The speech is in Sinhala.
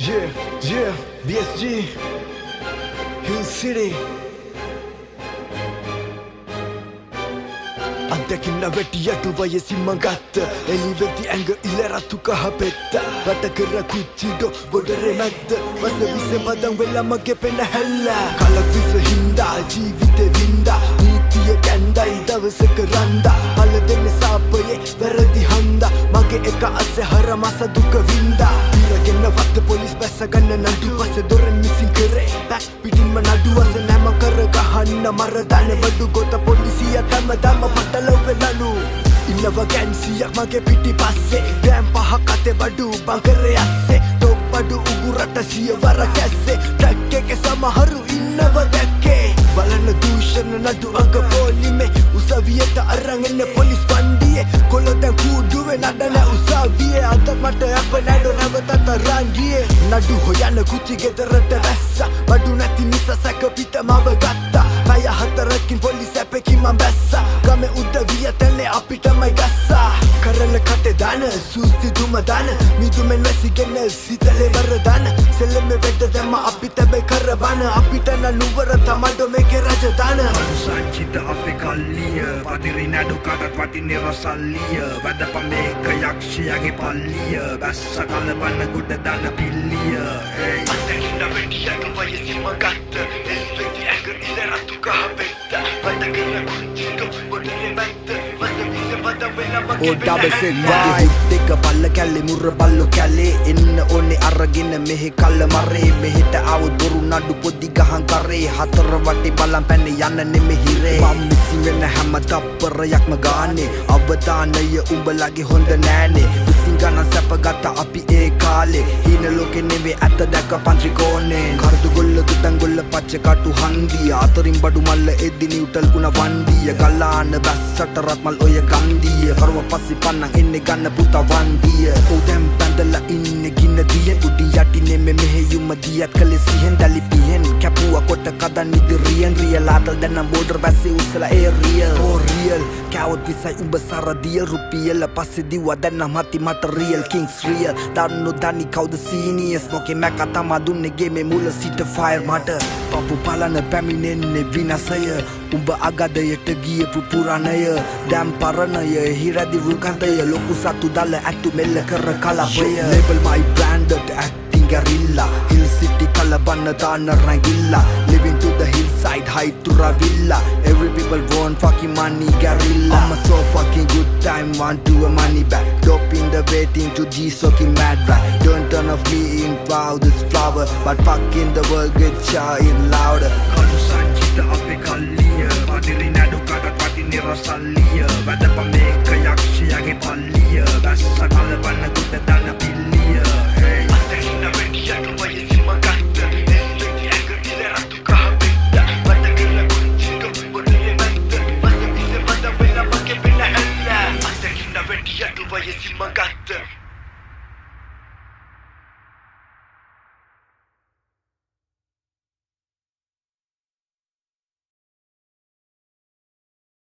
Yeah, BSG, Hill City. අත්දැකින්න වෙටි අඩු වයසින් මං ගත්ත. එලි වෙද්දි ඇඟ ඉල රතු කහ පෙත්ත. වට කර කුච්චිඩෝ බොඩරේ මැද්ද. වස විස පදම් වෙලා මගේ පෙන හැල්ල. කලක් විස හින්දා ජීවිතේ වින්දා. නීතිය කැන්දයි දවසක රන්දා. පල දෙන්න සාපයේ වැරදි හන්දා. මගේ එක අස්සේ හර මස දුක වින්දා. පිරගෙන වත්ත පොලිස් බැස ගන්න නඩු. පස්සේ දොරෙන් මිසින් කරේ බැක් පිටින්ම නඩු. අස නැම කර ගහන්න මර දාන බඩු. ගොත පොලිසිය තම දම පටලව වෙලනු. ඉන්නව ගැන්සියක් මගේ පිටි පස්සේ. ග්‍රෑම් 5ක් අතේ බඩු බංකරේ අස්සේ. ටොප් බඩු උගුරට සිය වර කැස්සේ. ට්‍රක් එකේ සමහරු ඉන්නව දැක්කේ. බලන දූෂණ නඩු අග පොලිමේ. උසාවියට අරන් එන්නේ පොලිස් වන්දියේ. කොල්ලෝ දැන් කූඩුවේ නඩන උසාවියේ. අදත් මට අප නඩු නැවතත් අරන් ගියේ. නඩු හොයන්න කුචි ගෙදරට වැස්සා. බඩු නැති නිසා සැක පිට මව ගත්තා. පැය 4කින් පොලිස් ඇපෙකින් මං බැස්සා. ගමේ උදවිය තැන්නේ අපිටමයි ගස්සා. කරල කටේ දාන සූස්ති දුම දාන. මිදුමෙන් වැසිගෙන සිතලේ වරදාන. සෙල්ලෙමේ වැඩ දැම්ම අපි තැබයි කරබන. අපිට නම් නුවර තමඩෝ මේකේ රජධාන. සංචිත අපේ කල්ලිය. පදිරි නඩු කටත් වටින්නේ රසල්ලිය. වැදපන් මේක යක්ෂයාගේ පල්ලිය. බැස්ස කලබන්න ගොඩ දාන පිල්ලිය. ඒයි. අත්දැකින්න වෙඩි අඩු වයසින් මං ගත්ත. එලි වෙද්දි ඇඟ ඉල රතු කහ පෙත්ත. වට කර කුච්චිඩෝ බොඩරේ මැද්ද. වස විස පදම් වෙලා මගේ ඕ පෙන ඩබල් සික්ස්. හැල්ල. මගේ හුඩ් එක බල්ල කැල්ලේ මුර බල්ලෝ කැලේ. එන්න ඕනේ අරගෙන මෙහෙ කල්ල මරේ. මෙහෙට ආවොත් බොරු නඩු පොඩි ගහන් කරේ. හතර වටේ බලන් පැන්නේ යන්න නෙමෙ හිරේ. මම මිසින් වෙන හැම තප්පරයක්ම ගානේ. අවධානය උඹලගේ හොඳ නෑනේ. විසින් ගණන් සැප ගත්ත අපි ඒ කාලේ. හීන ලෝකෙ නෙවෙයි ඇත්ත දැක්ක පන්ත්‍රිකෝණේ. කරදු ගොල්ල දුතන් ගොල්ල පච්ච කටු හන්දිය. අතරින් බඩු මල්ල එද්දි නිව්ටල් උන වන්දිය. ගලාන බැස්සට රත්මල් ඔය ගන්දිය. කරුම පස්සේ පන්නන් එන්නේ ගන්න පුතා වන්දිය. ඔව් දැන් බැඳලා ඉන්නේ ගින්න දියෙන්. උඩින් යටි නෙමෙ මෙහෙයුම දියත් කළේ සිහෙන්. දැලි පිහෙන් කැපුවා කොට කදන් ඉදිරියෙන්. රියල් ආතල් දැන් නම් බෝඩර් බැස්සේ උස්සලා ඒ රියල්. ඕ රියල් කෑවොත් විසයි උඹ සරදියල්. රුපියල පස්සේ දිව්වා දැන් නම් හති මට රියල්. කිංස් රියල් දන්නු දනි කවුද සීනියර්ස්. මොකේ මැක තමා දුන්නේ ගේමේ මුල සිට ෆයර් මට. පපු පලන පැමිණෙන්නේ විනාශය. උඹ අගදයට ගියපු පුරාණය දැන් පරණය. හිරැදි රුකන්තය ලොකු සතු දල ඇතු මෙල්ල කර කලපය. Label my branded acting guerrilla. Hill City කලබන්න දාන රැඟිල්ලා. Living to the hillside high to Ravilla. Every people want fucking money guerrilla. I'm a so fucking good time, want to a money back. Dope in the waiting to G soaking mad right. Don't turn off me in wow this flower. But fucking the world get shine louder. කළු සංචිත අපේ කල්ලිය. පදිරි නඩු කටත් වටින්නේ රසල්ලිය. වැදපන් මේක යක්ෂයාගේ පල්ලිය.